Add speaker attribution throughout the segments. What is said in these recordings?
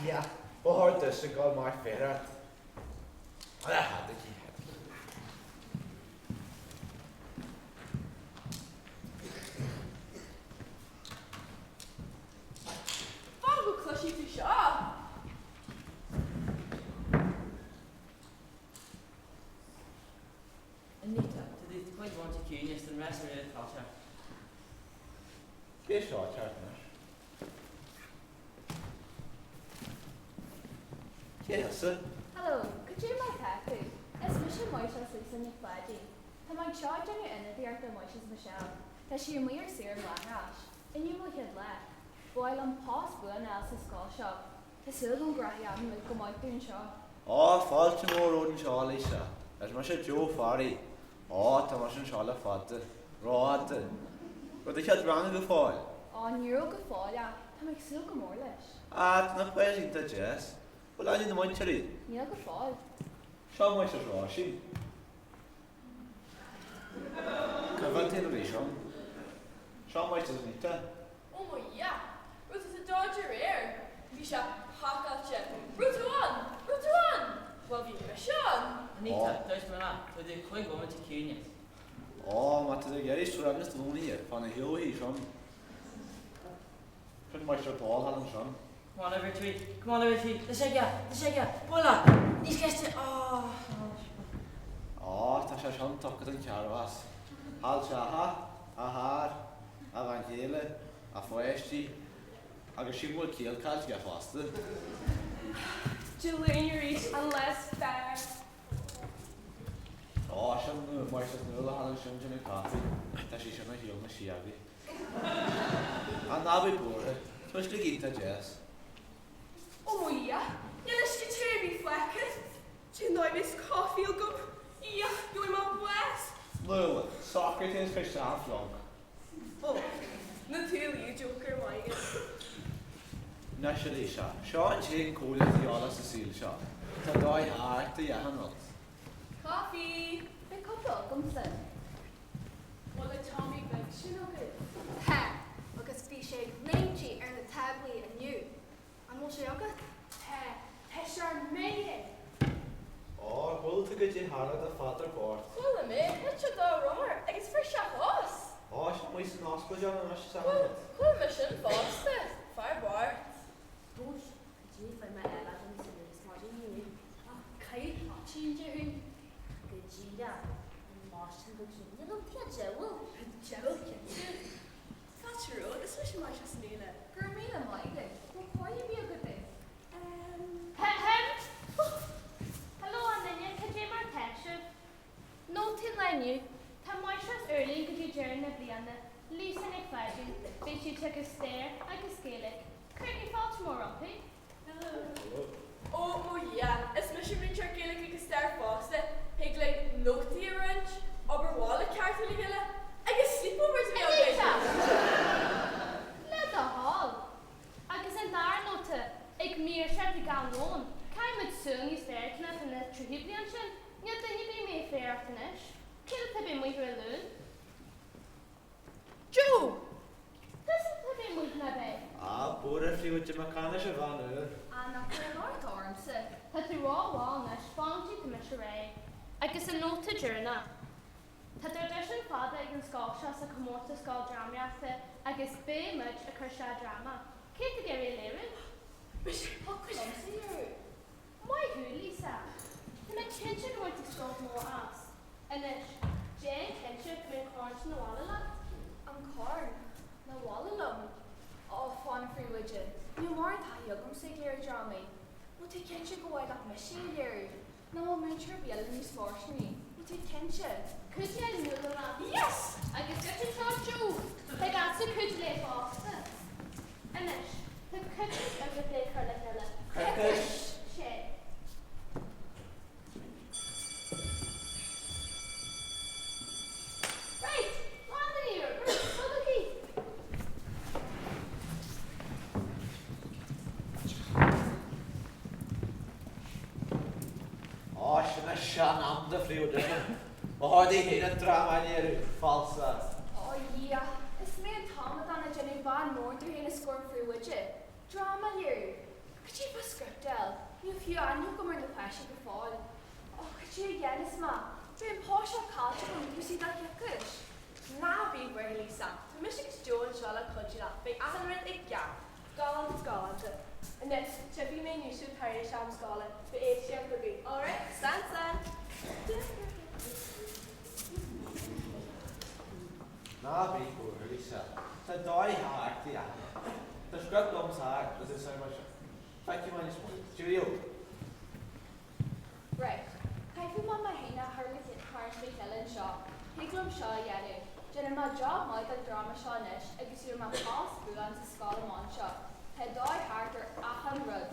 Speaker 1: Dhia, ba chóir duitse gabháil amach ag féitheoireacht. Á, thadaigí, thadaigí.
Speaker 2: Fan go gcloisfidh tú seo!
Speaker 3: Anita, tá tú cuid mhaith ciúineas don rest ar an culture.
Speaker 1: Cé seo ceart anois? Cé thusa?
Speaker 4: Hello, cad é mar tá tú? Is mise Máistreás Lisa Nic Pháidín. Tá mé anseo ag déanamh ionadaíocht do Mháistreás Michelle. Tá sí amuigh ar saoire máithreachais. Inniu mo chéad lá. Ba mhaith liom post buan a fháil sa scoil seo. Tá súil agam go rachaidh aithne go maith dúinn anseo.
Speaker 1: Á, fáilte mhór romhat anseo, a Lisa. Is mise Joe Farry. Á, tá mise anseo le fada. Rófhada. Raibh do chéad rang go fóill?
Speaker 4: Á, ní raibh go fóill ach tá mé ag súil go mór leis.
Speaker 1: Á, tá na páistí iontach deas. Bhfuil aithne na múinteoirí?
Speaker 4: Níl go fóill.
Speaker 1: Seo Máistreás Róisín. Cá bhfuil tú arís ann? Seo Máistreás Anita.
Speaker 2: Ó mo Dhia! Raibh tú sa Dodge aréir? Bhí sé pacáilte. Raibh tú ann? Raibh tú ann? Bhuel bhí mise ann.
Speaker 3: Anita, dúirt mé leat, tá tú 5 bhomaite ciúineas.
Speaker 1: Ó, má tá tú ag iarraidh suaimhneas do lónaithe, fan a shiúl thíos ann. Sin Máistir Paul thall ansin.
Speaker 3: Come on uimhir 3, come on uimhir 3, tá sé aige, tá sé aige, buail é, níos cliste, oh.
Speaker 1: Ó, tá sé sin tugtha don chearrbhachas. Chaill sé a theach, a charr, a bhean chéile, a pháistí, agus sílim go bhfuil ciall caillte aige fosta.
Speaker 2: Dé Luain arís, an lá is fearr.
Speaker 1: Ó, sin Máistreás Nuala thall ansin ag déanamh caife, tá sí sin ar shiúl na síogaí. Ach ná bí buartha, tá sé iontach deas.
Speaker 2: Ó mo Dhia, níl uisce te ar bith fágtha. Cén dóigh a mbeidh caife agam? Dhia, gheobhaidh mé bás.
Speaker 1: Nuala, socraigh tú agus cuir isteach an phlug.
Speaker 2: Ó, na tuaillí, joker maith agat.
Speaker 1: Anois a Lisa, seo an t-aon comhairle atá de dhíobháil sa saol seo. Tá dóigh thart do achan rud.
Speaker 2: Coffee!
Speaker 4: Beidh cúpla agamsa.
Speaker 2: Bhfuil an Tommy beag sin agat?
Speaker 5: Tá, agus bhí sé ag léimtí ar na táblaí inniu. An bhfuil sé agat?
Speaker 2: Tá, tá sé ar mire.
Speaker 1: Ó, ar chuala tú goidé tharla do Pheadar bocht?
Speaker 2: Chuala mé, thit sé dá rothar agus bhris sé a chos.
Speaker 1: Ó, sé amuigh san ospidéal anois is achan rud.
Speaker 2: Chuala mé sin fosta, fear bocht.
Speaker 6: Dúirt, Cad é fuair mé eile don saol is maidin inniu? Ach caith
Speaker 4: toitín de thú.
Speaker 6: Go díreach, an máistir go cinnte liom, tá diabhal.
Speaker 2: An diabhal cinnte. Fáilte romhat, is mise Máistreás Nuala.
Speaker 4: Go raibh míle maith agat. Bhfuil comhairle ar bith agat dom?
Speaker 7: Ahem! Hello a dhaoine, cad é mar tá sibh? Nótaí an lae inniu, Tá Máistreás Urlín go dtí deireadh na bliana, Lisa Nic Pháidín, beidh sí ag teagasc Stair agus Gaeilge. Cuirigí fáilte mhór rompu.
Speaker 2: Ó mo Dhia, is mise múinteoir Gaeilge agus Stair fosta, thig linn nótaí a roinnt, obair bhaile a cheartú le chéile, agus sleepovers a bheith againn!
Speaker 7: Anita! Le do thoil. Agus an dara nóta, ag maoirseacht ag am lóin, caithfidh muid súil níos fearr a choinneáil ar na tríú bliain sin, níl duine ar bith amuigh ag féireacht anois. Cé atá ag bheith amuigh ar an Luan?
Speaker 2: Joe!
Speaker 7: Tusa atá ag bheith amuigh ná beidh?
Speaker 1: Á, buaire phríomhoide Mac Cana sé bhean úr.
Speaker 4: Á, nach bhfuil an ort ormsa?
Speaker 7: Tá tú ró-mhall anois, fan go dtí tá mise réidh. Agus an nóta deireanach. Tá traidisiún fada ag an scoil seo sa chomórtas scoildrámaíochta agus beidh muid ag cur isteach dráma. Cé atá ag iarraidh a léiriú?
Speaker 2: Mise.
Speaker 4: Thiocfadh liomsa léiriú.
Speaker 7: Maith thú, Lisa. Tá mé cinnte go mbainfidh tú sult mór as. Anois, déan cinnte go mbeidh an corn sin abhaile leat.
Speaker 4: An corn? Na bhaile liom? Ó, fan a phríomhoide, níl mórán taithí agamsa ag léiriú drámaí. Bhfuil tú cinnte gur mhaith leat mise a léiriú? Nach bhfuil múinteoir ar bith eile níos fóirsteanaí? Bhfuil tú cinnte?
Speaker 7: Cuidigh le Nuala amach.
Speaker 2: Yes!
Speaker 7: Agus duit anseo, Joe! Thig leatsa cuidiú léi fosta. Anois, tá coicís agat le cur le chéile.
Speaker 1: Coicís?
Speaker 7: Sé. Right! Lán den iarraidh! Bogaigí!
Speaker 1: Á, sin a sean-am de phríomhoide. Ba chóir di féin an dráma a léiriú, falsa.
Speaker 4: Ó a Dhia, is mé an t-amadán ag déanamh bean mór de féin os comhair an phríomhoide. Dráma a léiriú. Cad é fá script a fháil? Níl fiú ainm agam ar na páistí go fóill. Ó, cad é a dhéanfas mé? Beidh an post seo caillte agam taobh istigh de chiocais.
Speaker 2: Ná bí buartha Lisa. Tá mise agus Joe anseo le cuidiú leat. Beidh achan rud i gceart. Galánta galánta. Anois, tiocfaidh mé inniu sibh tar éis am scoile. Beidh éisteacht agaibh. Alright? Slán slán!
Speaker 1: Ná bí buartha Lisa. Tá dóigh thart di achan rud. Tá script liomsa agus is ar mar seo. Feicfidh mé níos moille. Cheerio!
Speaker 4: Right. Caithfidh mé mé féin a chur le tarraingt le chéile anseo. Thig liom seo a dhéanamh. Déanfaidh mé job maith den dráma seo anois agus gheobhaidh mé post buan sa scoil amach anseo. Tá dóigh thart ar achan rud.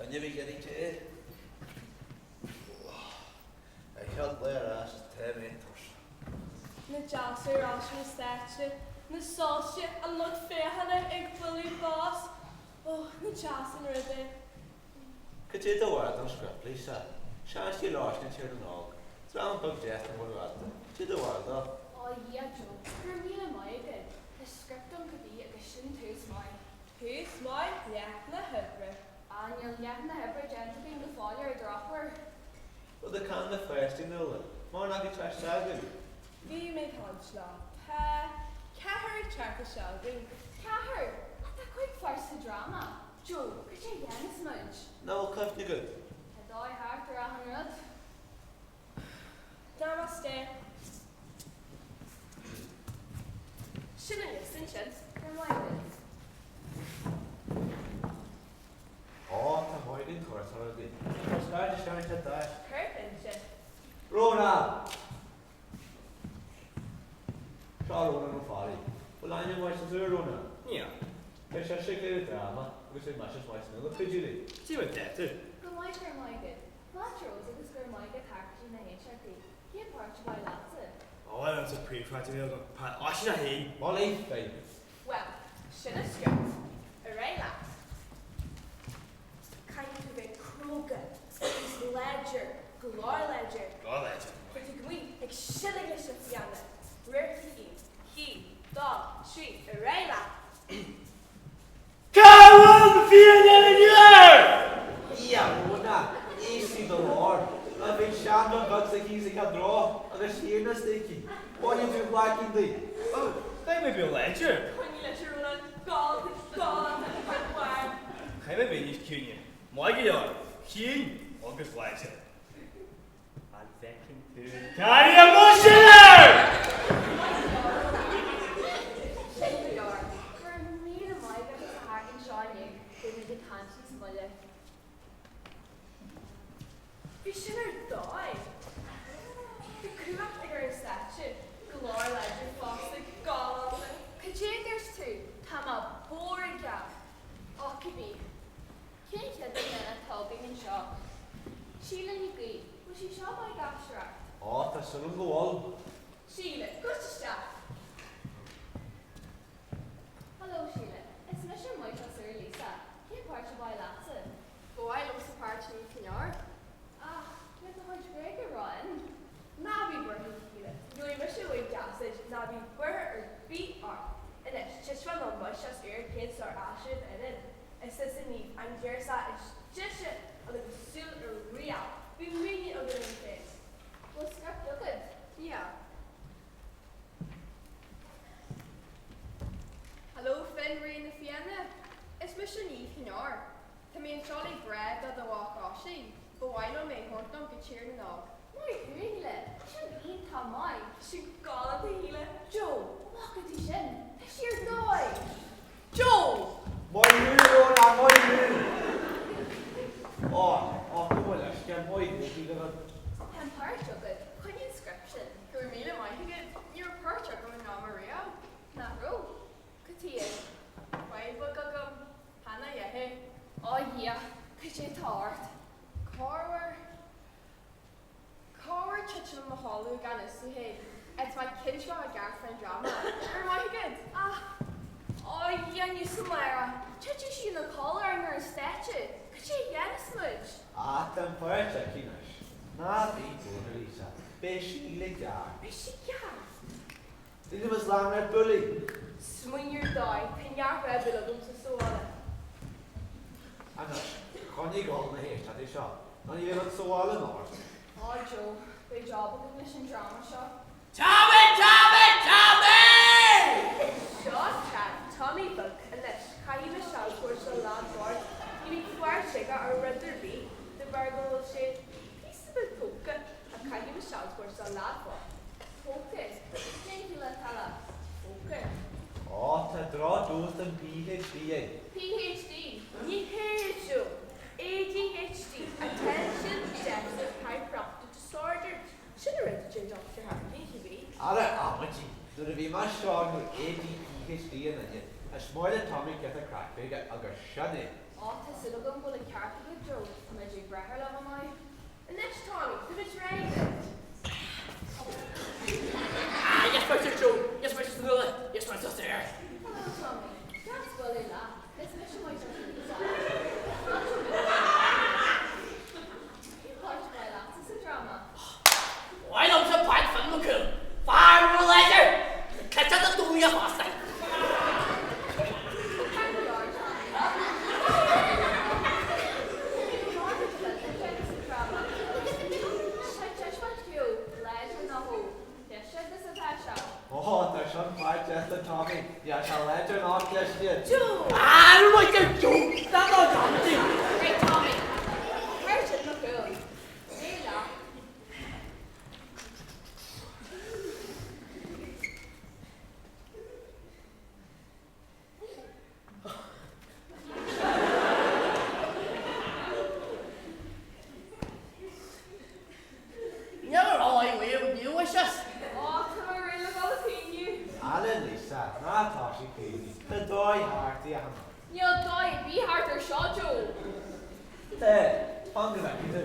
Speaker 1: Duine a bhí iarraidh é. Ar chead lá ar ais tá mé tuirseach.
Speaker 2: Na deasa ar ais ar an stáitse, na soilse, an lucht féachana ag bualadh bos. Ó, nach deas an rud é.
Speaker 1: Cad é do bharúil don script, Lisa? Seanchaí Láisne Tír na nÓg. Dráma beag deas na mórálta. Cad é do bharúil dó?
Speaker 4: Ó a Dhia Joe, go raibh míle maith agat. Tá script agam cibé agus sin tús maith.
Speaker 2: Tús maith, leath na hoibre.
Speaker 4: Ah, níl leath na hoibre déanta againn go fóill ar an drochuair.
Speaker 1: Bhfuil tú ag caint le páistí Nuala, mar nach ag teacht isteach againn?
Speaker 2: Bhí mé ag caint leo. Tá ceathrar ag teacht isteach againn.
Speaker 4: Ceathrar? Ach tá cúig pháirt sa dráma. Joe, cad é a dhéanfas muid?
Speaker 1: Nach bhfuil cuimhne agat?
Speaker 4: Tá dóigh thart ar achan rud.
Speaker 2: Namaste. Sin an liosta ansin.
Speaker 4: Go raibh maith agat.
Speaker 1: Ó, tá Máire ag cur rudaí. Tá scaird isteach sa deasc.
Speaker 2: Cuir binse.
Speaker 1: Rónán! Seo Rónán Ó Fearraigh. Bhfuil aithne mhaith agat ar Rónán?
Speaker 8: Níl.
Speaker 1: Beidh seisean ag léiriú dráma agus beidh mise is Máire Nuala ag cuidiú léi.
Speaker 8: Cad é mar atá tú?
Speaker 4: Go maith, go raibh maith agat. Fáilte romhat agus go raibh maith agat thart go dtí na héisteachtaí. Cén páirt ab áil leatsa?
Speaker 8: Ba mhaith liomsa príomhpháirt a bheith agam. Páirt Oisín a haon.
Speaker 1: Molly, beidh.
Speaker 2: Bhuel, sin an script. Ar aghaidh leat. Caithfidh tú bheith cróga agus láidir, go leor láidir.
Speaker 8: Go leor láidir.
Speaker 2: Beidh tú amuigh ag seilg leis na fianna. Radharc a haon, haon, dó, trí, ar aghaidh leat.
Speaker 8: Cá bhfuil na fianna inniu?
Speaker 1: Dia, Rónán, éist do ghlór. Má bhíonn seanbhean bheag s'aici sa chead ró agus séan is aici, baineann tú glaicín di.
Speaker 8: Ó, beidh mé beo láidir.
Speaker 2: Coinnigh leis, a Rónáin, galánta, galánta, thar barr.
Speaker 8: Caithfidh mé bheith níos ciúine. Maith go leor, ciúin agus láidir. An bhfeiceann tú an cailín amuigh sin air?
Speaker 4: Sin go leor. Go raibh míle maith agat as a theacht anseo inniu. Beidh muid ag caint níos moille.
Speaker 2: Bhí sin ar dóigh. Bhí cumhacht ag ar an stáitse, go leor láidir fosta, galánta.
Speaker 4: Cad é a dúirt tú? Tá mé bodhar geal. Ó, cibé. Cén chéad duine atá againn anseo? Síle Ní Dhuibh. Bhfuil sí seo maith ag aisteoireacht?
Speaker 1: Ó, tá súil agam go bhfuil.
Speaker 2: Síle, gabh isteach.
Speaker 4: Hello, Síle. Is mise Máistreás Lisa. Cén páirt ab áil leatsa?
Speaker 5: Ba mhaith liomsa páirt Niamh Chinn Óir.
Speaker 4: Ach, níl do chuid Gaeilge ró-fhinn.
Speaker 2: Ná bí buartha, a Shíle. Gheobhaidh mise uaim deas duit, ná bí buartha ar bith ort. Anois, taispeáin don mháistreás úr cén sórt aisteoir atá ionainn. Is tusa Niamh, an ghirseach is deise agus is súil ariamh. Bhí muinín againn ionainn féin.
Speaker 4: Bhfuil script agat?
Speaker 5: Yeah. Hello Finn, Rí na Fianna. Is mise Niamh Chinn Óir. Tá mé anseo le grá do do mhac Oisín. Ba mhaith liom é a thabhairt liom go Tír na nÓg.
Speaker 4: Maith Maith thú, a Shíle. Tá sin iontach maith.
Speaker 2: Tá sé galánta, a Shíle.
Speaker 4: Joe, an bhfaca tú sin? Tá sí ar dóigh!
Speaker 2: Joe!
Speaker 1: Maith thú, a Rhona, maith thú! Ó, ó, gabh mo leithscéal, maith thú, Shíle.
Speaker 5: Tá an páirt agat. Coinnigh an script sin. Go raibh míle maith agat. Ní raibh páirt agam i ndráma riamh.
Speaker 4: Nach raibh? Cad chuige?
Speaker 5: Fadhb bheag agam. Chan a dheich é.
Speaker 4: Ó a Dhia, cad é atá ort?
Speaker 5: Corruair. Corruair titim i mo chodladh gan fhios é. Tá mé cinnte go raibh mé i gceart faoin dráma. Go raibh maith agat!
Speaker 2: Ach, ó a Dhia, inniu 's amárach, titfidh sí ina codladh orainn ar an stáitse. Cad é a dhéanfas muid?
Speaker 1: Ach tá an pháirt aici anois. Ná bí buartha, Lisa. Beidh Síle gearr.
Speaker 2: Beidh sí gearr.
Speaker 1: Nílim as lán ar buile.
Speaker 2: Smaoineamh ar dóigh, tá neart Red Bull agamsa sa bhaile.
Speaker 1: Anois, coinnigh ag dul na héisteachtaí seo, nó ní bheidh rud sa bhaile anocht.
Speaker 4: Á Joe, beidh job agam leis an dráma seo.
Speaker 3: Tommy! Tommy! Tommy!
Speaker 2: Seo chat Tommy beag anois, caithfidh mé seal a thabhairt don leaid bocht, ní bhíonn páirt aige ar rud ar bith de bharr go bhfuil sé píosa beag tógtha ach caithfidh mé seal a thabhairt don leaid bocht.
Speaker 4: Tógtha? Cén chiall atá le tógtha?
Speaker 1: Ó, tá drochdós den PhD air.
Speaker 4: PhD?
Speaker 2: Ní hea, Joe. ADHD, Attention Deficit Hyperactive Disorder. Sin an rud a deir Dr. Harkin, cibé.
Speaker 1: Ara amaidí, nuair a bhí mé seo nó ADPHD in inne, is maith le Tommy giota craic bheith aige agus sin é.
Speaker 4: Ó, tá súil agam go bhfuil an ceart agat, Joe. Tá mé ag brath ar le bheith maith.
Speaker 2: Anois, Tommy, táimid réidh duit.
Speaker 3: Ah, yes, Master Joe! Yes, Master Nuala! Yes, Master Sarah!
Speaker 4: Hello, Tommy. Deas bualadh leat. Is mise Master Lisa. Cén páirt ba mhaith leatsa sa dráma?
Speaker 3: Ba mhaith liomsa páirt Finn McCool, fear mór láidir, cleite na dúile fosta.
Speaker 1: Ó, tá sin páirteach le Tommy. Níl sé láidir ná cliste.
Speaker 3: Níl a rá i bhfaobh nua sios.
Speaker 2: Ó, tá mé réidh le dul ag caoineadh.
Speaker 1: Ara Lisa, ná toisigh ag caoineadh. Tá dóigh thart í a hAnna.
Speaker 4: Níl dóigh ar bith thart ar seo, Joe.
Speaker 1: Tá, fan go bhfeicfidh tú.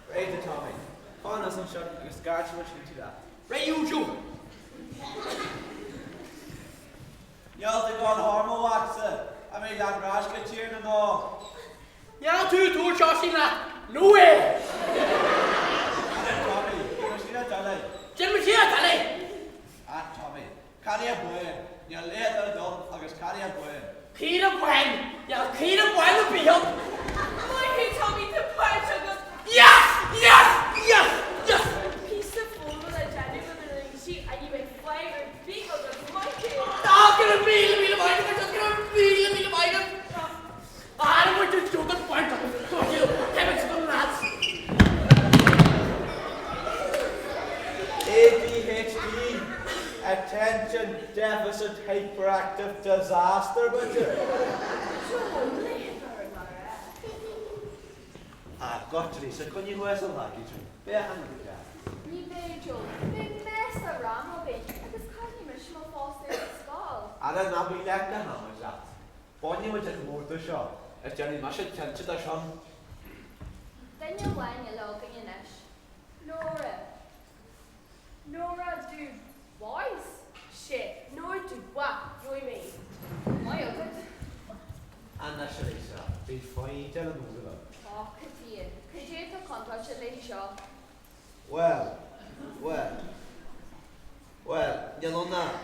Speaker 1: Right a Tommy, fan anseo agus scairtfidh muid chucu leat.
Speaker 3: Right you Joe.
Speaker 1: Níl tú ag dul thar mo mhacsa, a mbeidh leat ar ais go Tír na nÓg.
Speaker 3: Níl tú ag tabhairt Oisín leat, no way!
Speaker 1: Ara Tommy, déanfaidh sí a doiligh.
Speaker 3: Déanfaidh sí a doiligh.
Speaker 1: A Tommy, cad é buan, níl leath ar dul agus cad é buan.
Speaker 3: Caoire buan, níl caoire buan ar bith ann.
Speaker 2: Maith thú Tommy, tá páirt agat!
Speaker 3: Yes! Yes! Yes! Yes!
Speaker 2: Píosa foghlama le déanamh do na Laoisigh a ní bheidh fadhb ar bith agat, maith thú!
Speaker 3: Ah, go raibh míle míle maith agat, go raibh míle míle maith agat! Ah, an bhfuil tú ag an bpáirt agat? Thank you, lads!
Speaker 1: ADHD, Attention Deficit Hyperactive Disaster, b'fhéidir?
Speaker 2: Joe, léigh ar an
Speaker 1: Ah, gach Teresa, coinnigh thuas an lagaid sin. Beidh an rud ceart.
Speaker 4: Ní bheidh, Joe. Beidh mess sa rang againn agus caillfidh mise mo phost ar an scoil.
Speaker 1: Ara ná bí leac na hamaid leat. Bainfidh muid an comórtas seo is déanfaidh mise cinnte de sin.
Speaker 4: Duine amháin eile againn anois. Nóra.
Speaker 2: Nóra Du Bois? Sea, Nóra Du Bois, gheobhaidh mé í.
Speaker 4: Maith agat.
Speaker 1: Anois a Lisa, bhí foighid ar an Nóra.
Speaker 4: Ó, cad é? Cad é atá contráilte léi seo?
Speaker 1: Bhuel, bhuel, bhuel, níl ann ach,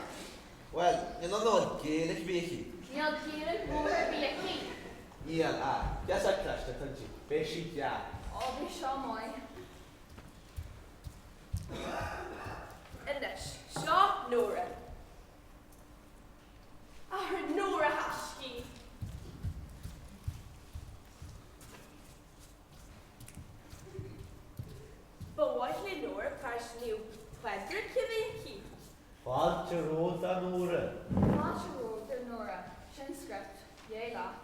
Speaker 1: bhuel, níl ann ach Gaeilge a bhí aici.
Speaker 4: Níl Gaeilge mhór ar bith aici.
Speaker 1: Níl, ach, deas cliste inti, beidh sí gearr.
Speaker 4: Ó, bhí seo maith.
Speaker 2: Anois, seo Nóra. Ara Nóra a thaiscí!
Speaker 1: Fáilte romhat, a Nóra.
Speaker 4: Fáilte romhat, a Nóra. Sin script. Yay leat.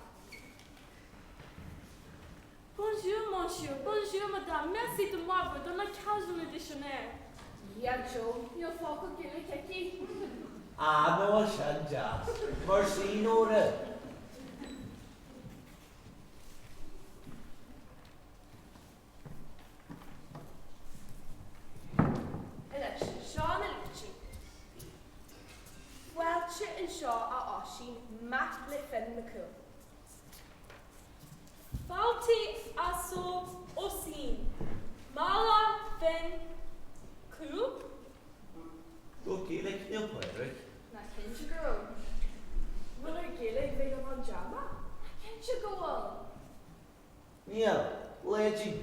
Speaker 7: Bonjour, monsieur. Bonjour, madame. Merci de m'avoir donné l'occasion de dictionnaire.
Speaker 2: A Dhia Joe, níl focal Gaeilge aici.
Speaker 1: Ah, nach bhfuil sin deas. Merci, Nóra.
Speaker 2: Anois, seo na línte. Fáilte anseo a Oisín, mac le Finn Mac Cumhaill.
Speaker 7: Fáilte aso Oisín, mala Finn Cumhaill.
Speaker 1: Go Gaeilge níl Pádraig.
Speaker 4: Nach cinnte go raibh?
Speaker 2: Bhfuil ar Gaeilge bheith an dráma?
Speaker 4: Nach cinnte go bhfuil?
Speaker 1: Níl, leidín.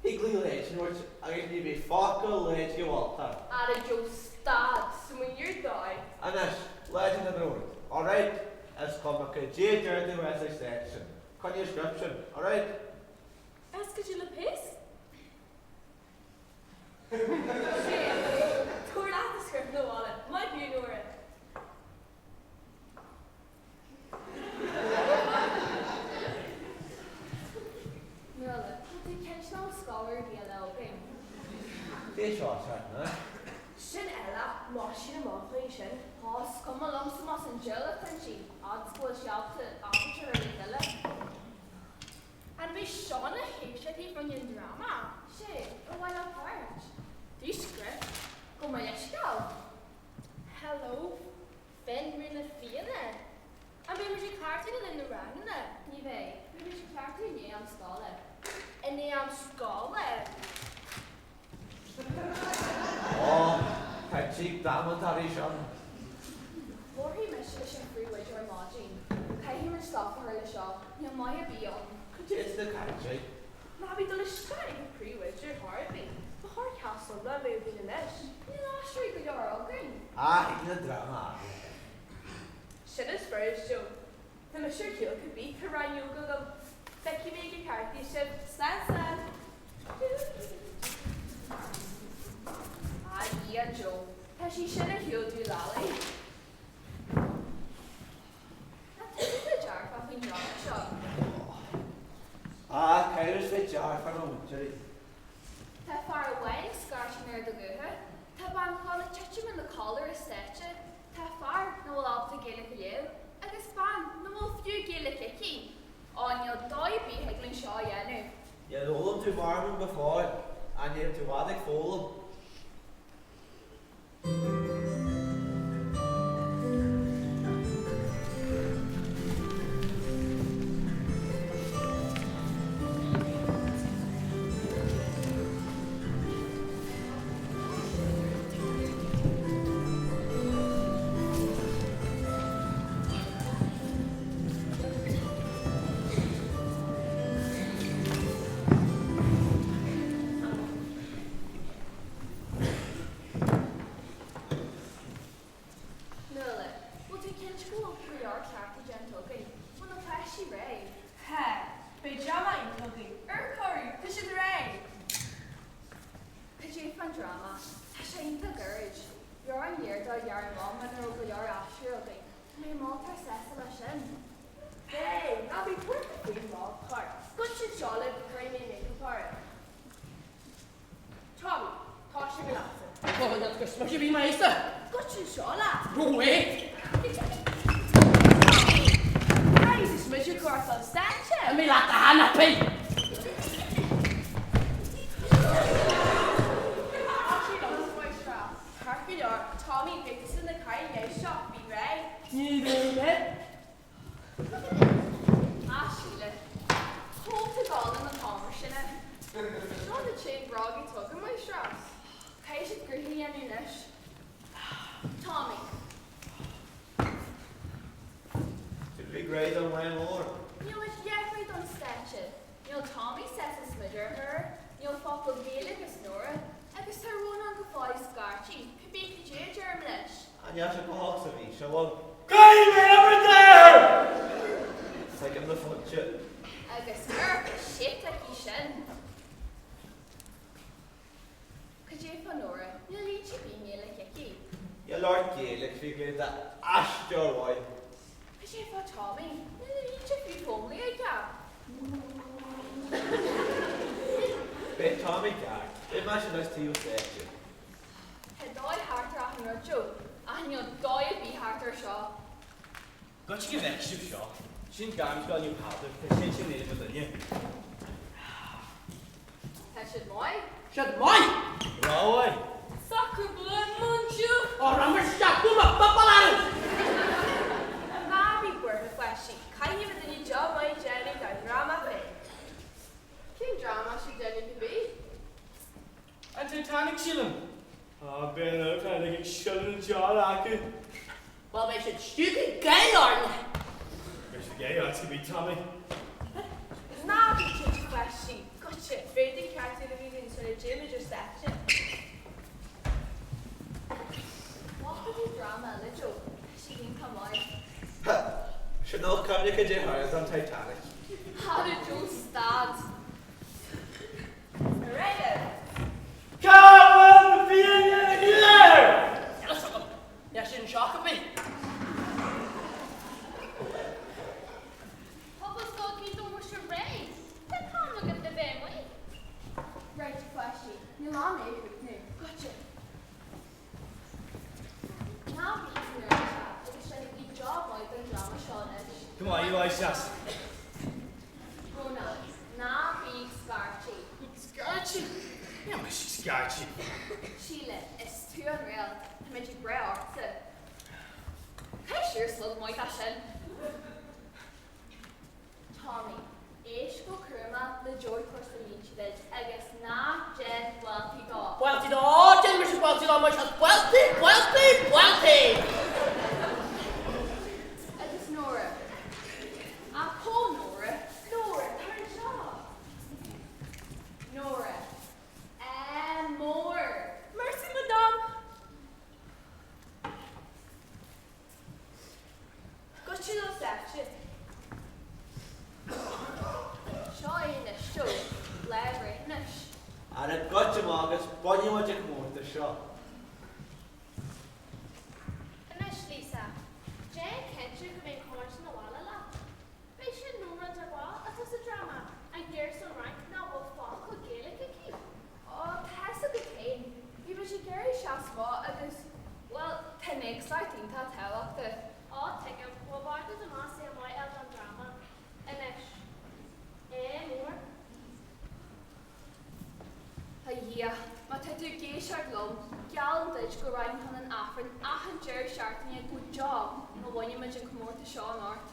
Speaker 1: Thig leí leidín a thabhairt agus ní bheidh focal leide mholta.
Speaker 2: Ara Joe stad, smaoineamh ar dóigh.
Speaker 1: Anois, leidín an rud. Alright? Is cuma cad é a deir tú as an stáitse sin. Coinnigh an script sin. Alright?
Speaker 7: Est-ce que j'ai le pace?
Speaker 2: Tabhair leat an script 'na bhaile. Maith thú, Nóra.
Speaker 4: Nuala, Bhfuil tú cinnte nach bhfuil scoláire ar bith eile againn?
Speaker 1: Cé seo ceart ná?
Speaker 2: Sin eile, Máisín i mbun sin.
Speaker 4: Tá, is cuma liomsa más an diabhal atá inti, fhad is go bhfuil sí ábalta abairt a chur le chéile.
Speaker 7: An bhí seo na héisteachtaí faoin an dráma?
Speaker 4: Sé, ar mhaith leat páirt?
Speaker 7: Do script.
Speaker 4: Gabh mo leithscéal.
Speaker 7: Hello, Finn Rí na Fianna. An mbeidh muid ag ceartú le linn na ranganna?
Speaker 4: Ní bheidh. Beidh muid ag ceartú i ndiaidh am scoile.
Speaker 7: I ndiaidh am scoile?
Speaker 1: Ó, tá tigh damanta arís ann.
Speaker 4: Labharfaidh mise leis an phríomhoide ar maidin. Caithfidh muid stop a chur leis seo. Níl maith ar bith ann.
Speaker 1: Cad é sna cainte?
Speaker 2: Ná bí dul isteach ag an phríomhoide ar chor ar bith. Ba chóir ceas iomlán a bheith againn anois.
Speaker 4: Níl aisteoirí go leor againn.
Speaker 1: Ah, thig linn an dráma a athrú.
Speaker 2: Sin is furast, Joe. Tá mise ar shiúl cibé, tá rang ióga agam. Feicfidh mé ag an ceartaí sibh. Slán, slán.
Speaker 4: A Dhia, Joe. Tá sí sin ar shiúl dubh lalai. Tá tusa dearfach faoin dráma seo.
Speaker 1: Ah, caithfidh sé dearfach nó muintir.
Speaker 4: Tá fear amháin ag scairtigh in ard a ghutha. Tá bean ag dul ag titim ina codladh ar an stáitse. Tá fear nach bhfuil ábalta Gaeilge a léamh agus bean nach bhfuil fiú Gaeilge aici. Ó, níl dóigh ar bith thig linn seo a dhéanamh.
Speaker 1: Níor fhoghlaim tú marbhán go fóill, ach níl tú i bhfad ag foghlaim.
Speaker 4: Nuala, Bhfuil tú cinnte go bhfuil go leor cleachtaidh déanta againn? Bhfuil na páistí réidh?
Speaker 2: Tá. Beidh dráma iontach againn. Amharc orthu, tá siad réidh!
Speaker 4: Cad é fán dráma? Tá sé iontach gairid. Ghearrfainn léir dó a ghearradh amach muna raibh go leor aisteoirí againn. Tá mé millteach sásta leis sin.
Speaker 2: Beidh. Ná bí buartha faoin máthair. Goitse anseo libh go gcuirfidh mé make-up oraibh. Tommy, tá sé go leatsa.
Speaker 3: Go leat go smuice bhí mé aosta.
Speaker 2: Goitse anseo leat.
Speaker 3: Go way.
Speaker 2: Tommy, caithfidh tú smideadh cuairt an stáitse.
Speaker 3: Imigh leat a hanapaí.
Speaker 2: Tá sé liomsa Máistreás. Ceart go leor, Tommy, beidh tusa ina cailín seo, bí réidh.
Speaker 3: Ní bheidh mé.
Speaker 4: A Shíle, Chomh tú gála na t-am sin é. Seo na té brógaí tugtha, Máistreás. Caithfidh siad gnoithe a dhéanamh anois. Tommy.
Speaker 1: Big réidh don lá mór.
Speaker 4: Níl muid leath réidh don stáitse. Níl Tommy sásta smideadh a chur air, níl focal Gaeilge ag Nóra, agus tá Rónán go fóill ag scairtigh, cibé cad é a deirim leis.
Speaker 1: An ea sé go holc sa bhí sé bhfuil.
Speaker 8: Caithfidh mé obair there!
Speaker 1: Tuigim do phointe.
Speaker 4: Agus amharc shit aici sin. Cad é fá Nóra? Níl línte ar bith i nGaeilge aici.
Speaker 1: Níl labhairt Gaeilge fí gclé d'aisteoir mhaith.
Speaker 4: Cad é fá Tommy? Níl a fhios fiú Tomley aige.
Speaker 1: Beidh Tommy ceart. Beidh mise anois taobh stáitse.
Speaker 4: Tá dóigh thart ar achan rud, Joe, ach níl dóigh ar bith thart air seo.
Speaker 8: Goitse go bhfeicfidh sibh seo. Sin Gairmscoil Naomh Peadar, tá siad sin éilimh a duine.
Speaker 4: Tá siad maith.
Speaker 3: Siad maith!
Speaker 8: Rómhaith!
Speaker 4: Sacre bleu, mon Dieu!
Speaker 3: Ó, raibh isteach go mo phapalárú!
Speaker 2: Ná bí buartha, a pháistí, caithfidh muid inniu job maith a dhéanamh dár ndráma féin.
Speaker 5: Cén dráma sibh ag déanamh cibé?
Speaker 8: An Titanic, sílim. Á, beidh an Titanic ag sileadh na deor acu.
Speaker 3: Bhuel, beidh siad stiúgtha gael orainn.
Speaker 8: Beidh siad gael ort cibé, Tommy.
Speaker 2: Ná bí cinnte, a pháistí. Goitse, féadfaidh ceartú a bhí againn sula dtéimid ar stáitse.
Speaker 4: Bhfaca tú dráma eile, Joe? Tá sé iontach maith.
Speaker 1: Ha! Sin nach cuimhne cad é tharla don Titanic.
Speaker 4: Ara Joe, stad!
Speaker 2: Ar aghaidh libh!
Speaker 8: Cá bhfuil na fiaine go léir?
Speaker 3: Níl a fhios agam. Níl siad anseo go bith.
Speaker 7: Pobalscoil Ghaoth Dobhair muise réidh. Tá an t-am agat le bheith amuigh.
Speaker 4: Right, a pháistí, níl am ag críochnú. Goitse! Ná bígí neirbhíseach agus déanaigí job maith den dráma seo anois.
Speaker 8: Come on, Eli, seas.
Speaker 4: Rónán, ná bí ag scairtigh.
Speaker 8: Scairtigh? Níl mise ag scairtigh.
Speaker 4: Síle, is tú an réalt. Táimid ag brath ortsa. Caith siar slog maith as sin. Tommy, éist go cúramach le Joe ag tabhairt na línte duit agus ná déan buailtí dó.
Speaker 3: Buailtí dó, déanfaidh mise buailtí dó mar sin. Buailtí, buailtí, buailtí!
Speaker 4: Agus Nóra. Á, cá bhfuil Nóra?
Speaker 2: Nóra, tar anseo!
Speaker 4: Nóra. Ádh mór!
Speaker 2: Merci, madame! Goitse nó stáitse?
Speaker 4: Seo é anois, Joe. Lá breithiúnais.
Speaker 1: Ara goitse amach agus bainfidh muid an comórtas seo.
Speaker 7: Anois, Lisa, déan cinnte go mbeidh corn san abhaile leat. Beidh sin Nóra de Bharr atá sa dráma, an ghirseach Fhrancach nach bhfuil focal Gaeilge aici.
Speaker 4: Ó, tá fhios agat féin, bhí muid ag iarraidh seasamh amach agus, bhuel, tá an éagsúlacht iontach tábhachtach.
Speaker 7: Ó, tuigim, bhuel b'fhearr duit amach saol maith a fháil don dráma. Anois. Ádh mór.
Speaker 4: A Dhia, má tá tú ag éisteacht liom, geallaim duit go raghainn chun an Aifrinn achan deireadh seachtaine go deo má bhaineann muid an comórtas seo anocht.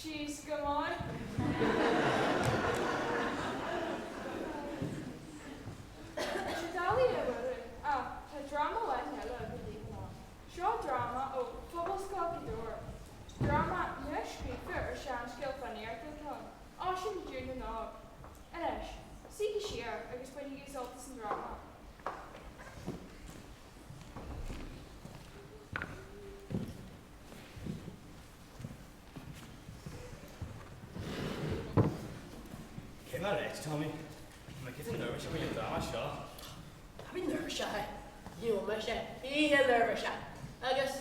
Speaker 9: Síos go maith. Tá sé doiligh a bhualadh, ach tá dráma amháin eile againn daoibh anocht. Seo dráma ó Phobalscoil Ghaoth Dobhair. Dráma nua-scríofa ar seanscéal Fiannaíochta atá ann, Oisín i dTír na nÓg. Anois, suígí siar agus bainigí sult as an dráma.
Speaker 8: Cé mar áit, Tommy? Tá mé giota neirbhíseach faoin dráma seo.
Speaker 3: Tá mé neirbhíseach. Níl mise oíche neirbhíseach. Agus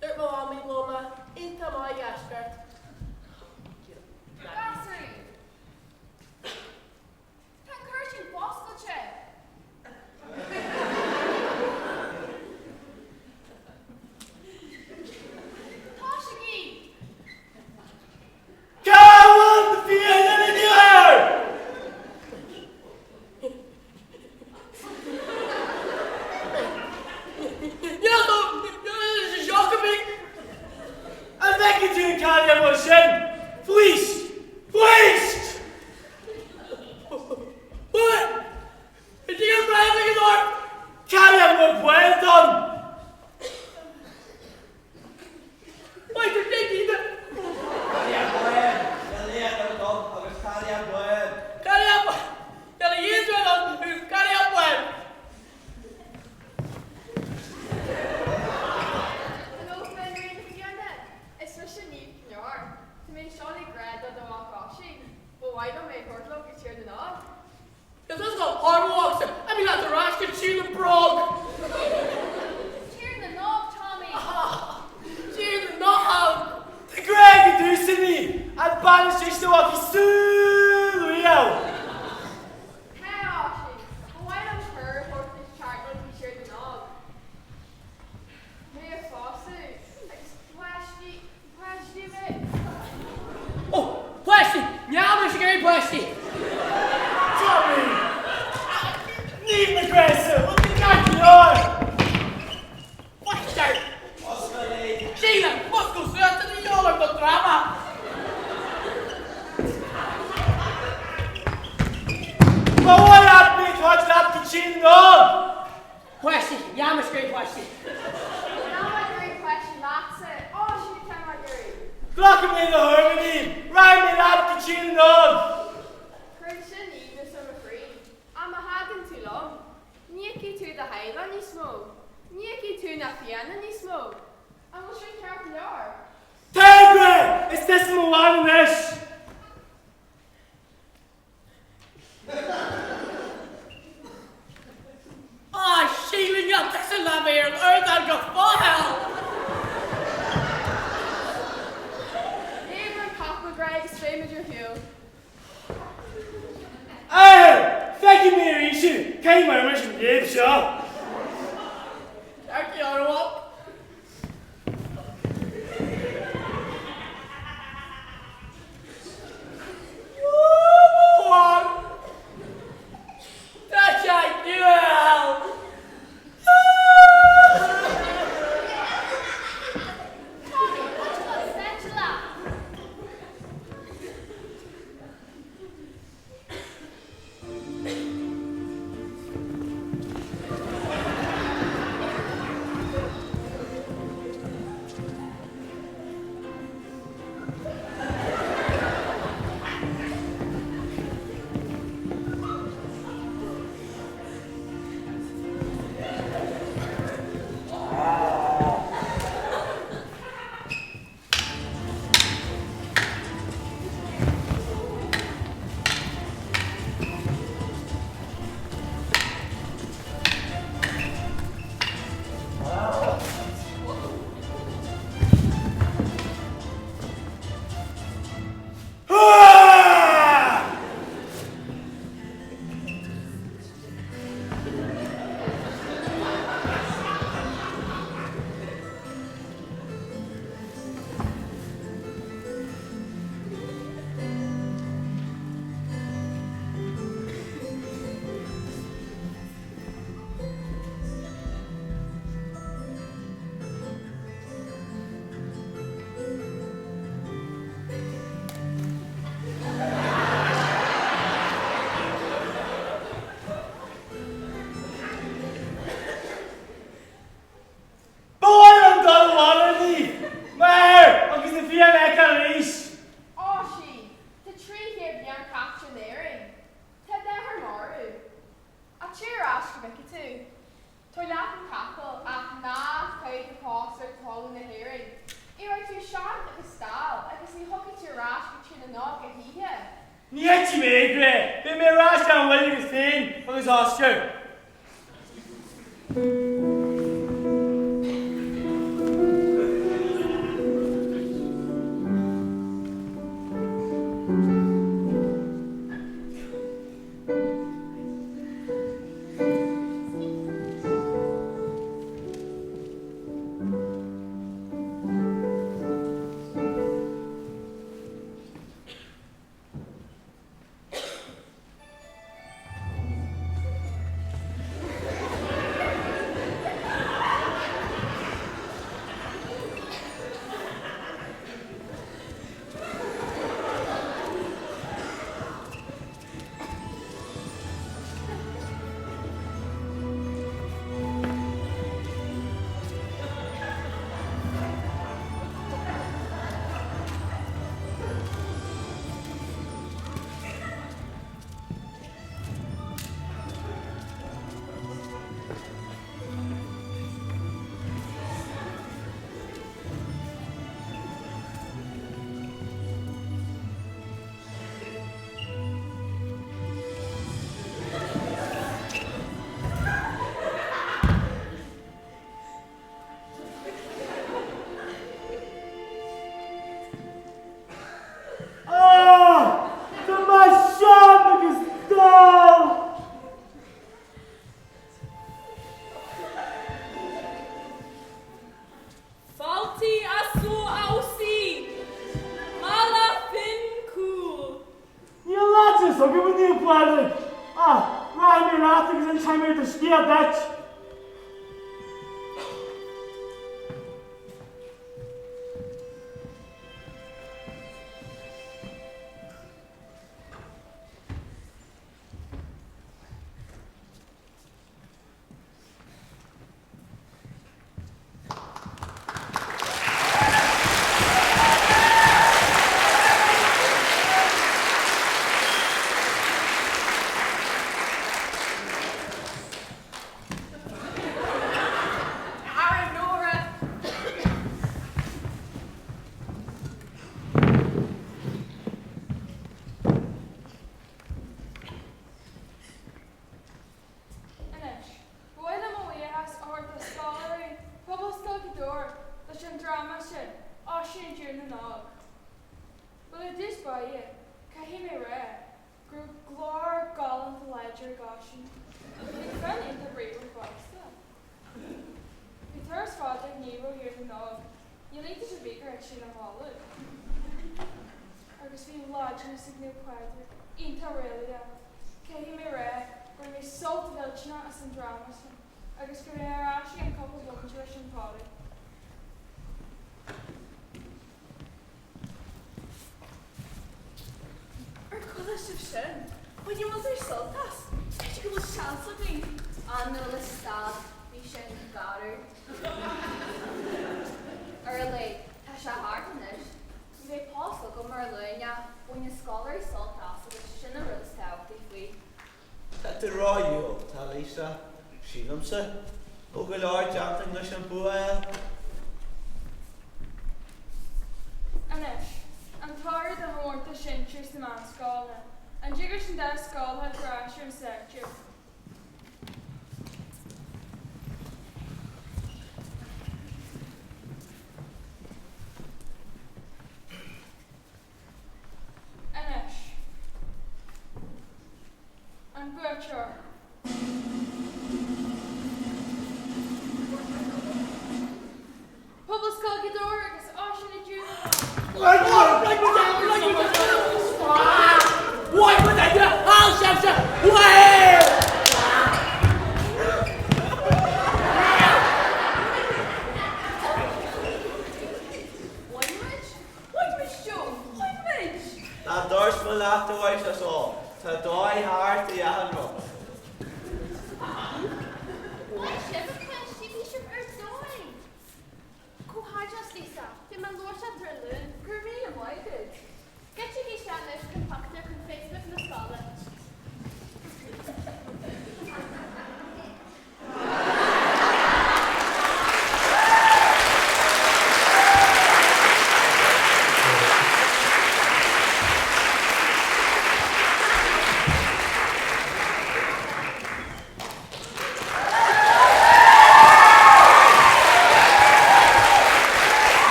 Speaker 3: dúirt mo mhamaí go bhfuil mé iontach maith ag aisteoireacht.
Speaker 9: Gasúir! Tá an cúirtín foscailte! Tosaígí!
Speaker 8: Cá bhfuil na fianna inniu air? An bhfeiceann tú an cailín amuigh sin? Faoist! Faoist! Cailín amuigh baol dom!
Speaker 2: Hello Fionraí na Fianna! Is mise Niamh Chinn Óir. Tá mé anseo le grá do do mhac Oisín. Ba mhaith liom é a thabhairt liom go Tír na nÓg.
Speaker 3: Is as go hArmhóg a bhí leat ar ais go Tír na mBróg.
Speaker 7: Tír na nÓg, Tommy!
Speaker 3: Tír na nÓg!
Speaker 8: Tá grá go dtús in í, an bainis do mhac i súil riamh.
Speaker 2: Tá, a Oisín. Ba mhaith liom cuireadh a thabhairt duit teacht liom go Tír na nÓg. Mé a phósadh agus páistí, páistí mé.
Speaker 3: Ó, páistí! Níl mise ag iarraidh páistí!
Speaker 8: Tommy! Niamh na Gréasa, bhfuil tú ceart go leor?
Speaker 3: Maister!
Speaker 1: Oscail é!
Speaker 3: Síle, Muscail suas tá de dhíobháil ort don dráma!
Speaker 8: Ba mhaith leat mé a thabhairt leat go Tír na nÓg!
Speaker 3: Páistí, níl mise ag iarraidh páistí.
Speaker 2: Níl mé ag iarraidh páistí leatsa. Ó, sin atá mé ag iarraidh.
Speaker 8: Glacfaidh mé do thuairim, a Niamh. Raghaidh mé leat go Tír na nÓg.
Speaker 2: Cuireann sin aoibhneas ar mo chroí. Ach má thagann tú liom, ní fheicfidh tú do theaghlach níos mó. Ní fheicfidh tú na Fianna níos mó. An bhfuil sin ceart go leor?
Speaker 8: Tá a Ghrá! Is tusa mo bhean anois!
Speaker 3: Á, Síle, níl tusa le bheith ar an ardán go fóill!
Speaker 2: Léim ar an capall, a Ghrá, agus beimid ar shiúl.
Speaker 8: Athair! Feicfidh mé arís thú! Caithfidh mé leis an léim seo!
Speaker 3: Ceart go leor, a mhac.
Speaker 7: Tommy, what you got special at?
Speaker 8: Ní thitfidh mé i gcré, beidh mé ar ais gan mhoill agus féin agus Oscar. Ah! Tá mé sean agus dall!
Speaker 9: Fáilte as ó Aussie! Mala Finn Cúl!
Speaker 8: Níl leigheas agam a Naomh Pádraig! Ah, rachaidh mé leat agus inseoidh mé do scéal duit!
Speaker 2: Ara Nóra!
Speaker 9: Anois, ba mhaith liom mo bhuíochas a thabhairt do scoláirí Phobalscoil Ghaoth Dobhair leis an dráma sin, Oisín i dTír na nÓg. Bhuel i dtús báire, caithfidh mé rá go raibh glór galánta láidir ag Oisín. Bhí Finn iontach bríomhar fosta. Bhí turas fada ag Niamh ó Thír na nÓg, níl iontas ar bith gur thit sí ina chodladh. Agus bhí Laidin ag Naomh Pádraig iontach réalaíoch. Caithfidh mé rá gur bhain mé sult mhillteanach as an dráma sin agus go mbeidh mé ar ais i gceann cúpla bomaite leis an toradh.
Speaker 2: Ar chuala sibh sin? Bhain an bhfuil sult as? B'fhéidir go bhfuil seans againn.
Speaker 4: A Nuala stad, bhí sin garbh. Ar a laghad, tá sé thart anois. Ní bheidh post agam ar a luaine, bhain na scoláirí sult as agus sin an rud is tábhachtaí faoi.
Speaker 1: Tá tú ródhiúltach, a Lisa, sílimse. Go bhfuil go leor déanta againn leis an bua a fháil.
Speaker 9: Anois, an toradh do chomórtas sinsir sna meánscoileanna. An dtig leis an dá scoil theacht ar ais ar an stáitse? Anois, an buaiteoir. Pobalscoil Ghaoth Dobhair agus Oisín i dTír na
Speaker 2: Bhain muid? Bhain muid Joe! Bhain muid!
Speaker 1: Ná dúirt mé leat a Mhaise is ó, tá dóigh thart i achan rud.